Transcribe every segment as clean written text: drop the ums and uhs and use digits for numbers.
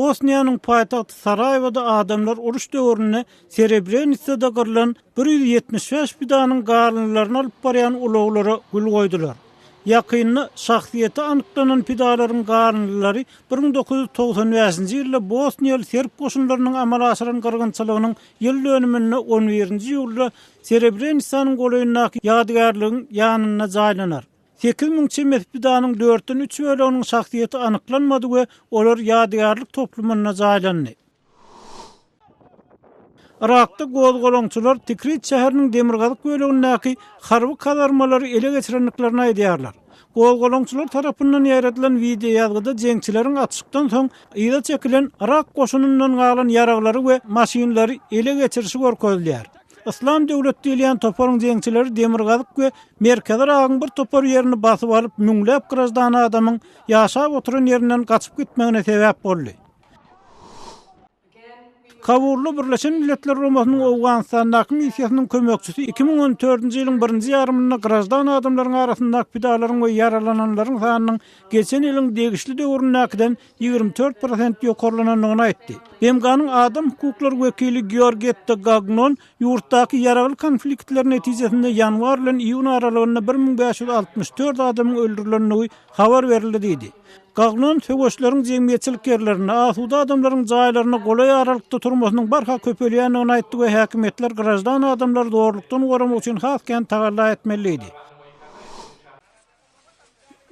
Bosniýanyň paýtagty Saraýewoda adamlar uruş döwründe Serebrenisada gyrlan 175 pidanyň galyndylaryny alyp barýan ulaglara gül goýdular. Ýakynda şahsyýeti anyklanan pidalaryň galyndylary 1995-nji ýylda bosniýaly serb goşunlarynyň amala aşyran gyrgynçylygynyň ýyl dönüminde on birinji iýulda Serebrenisanyň golaýyndaky ýadygärligiň ýanynda jaýlanar. 8000 çemesi pidanyň dörtden üç böleginiň şahsyýeti anyklanmady we olar ýadygärlik toplumynda jaýlandy. Yrakda gozgalaňçylar Tikrit şäheriniň demirgazyk bölegindäki harby kazarmalary ele geçirendiklerini aýdýarlar. Gozgalaňçylar tarapyndan ýaýradylan wideoýazgyda jeňçileriň atyşykdan soň yza çekilen yrak goşunyndan galan ýaraglary we maşynlary ele geçirişi görkezilýär. Yslam döwleti diýilýän toparyň jeňçileri demirgazyk we merkezi Yragyň bir topar ýerini basyp alyp, müňläp graždan adamyň ýaşap oturan ýerinden gaçyp gitmegine sebäp boldy. Kabulda Birleşen Milletler Guramasynyň Owganystandaky missiýasynyň kömekçisi 2014-nji ýylyň birinji ýarymynda graždan adamlaryň arasyndaky pidalaryň we ýaralananlaryň sanynyň geçen ýylyň degişli döwründäkiden 24 prosent ýokarlanandygyny aýtdy. BMG-niň adam hukuklary wekili Georgetta Gagnon ýurtdaky ýaragly konfliktler netijesinde ýanwar bilen iýun aralygynda 1564 adamyň öldürilendigi habar berildi diýdi. Gagnon söweşleriň jemgyýetçilik ýerlerinde, asuda adamlaryň jaýlaryna golaý aralykda turmasynyň barha köpelýändigini aýtdy we häkimiýetler graždan adamlary zorlukdan goramak üçin has kän tagalla etmeli diýdi.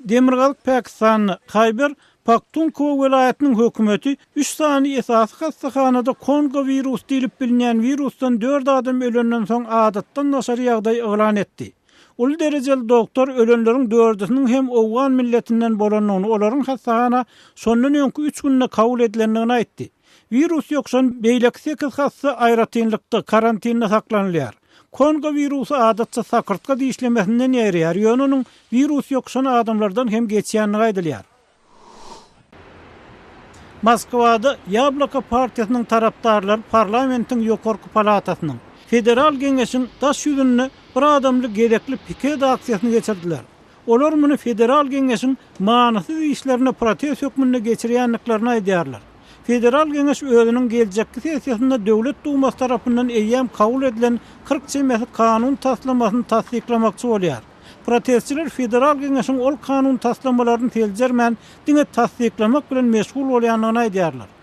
Demirgazyk Pakistanda, Haýber Paktunhwa welaýatynyň hökümeti üç sany esasy hassahanada Kongo wirusy diýlip bilinýän wirusdan dört adam ölenden soň adatdan daşary ýagdaý yglan etdi. Uly derejeli doktor ölenleriň dördüsiniň hem owgan milletinden bolandygyny, olaryň hassahana şondan öňki üç günde kabul edilendigini aýtdy. Wirus ýokuşan beýleki sekiz hassa aýratynlykda, karantinde saklanylýar. Kongo wirusy adatça sakyrtga dişlemesinden ýaýraýar, ýöne onuň wirus ýokuşan adamlardan hem geçýändigi aýdylýar. Moskwada Ýabloko partiýasynyň tarapdarlary parlamentiň ýokarky palatasynyň, Federal Geňeşiň daş ýüzünde bir adamly gezekli piket aksiýasyny geçirdiler. Olar muny Federal Geňeşiň manysyz işlerine protest hökmünde geçirýändiklerini aýdýarlar. Federal Geňeş özüniň geljekki sessiýasynda Döwlet Dumasy tarapyndan eýýäm kabul edilen 40 çemesi kanun taslamasyny tassyklamakçy bolýar. Protestçiler Federal Geňeşiň ol kanun taslamalaryny seljermän, diňe tassyklamak bilen meşgul bolýandygyny aýdýarlar.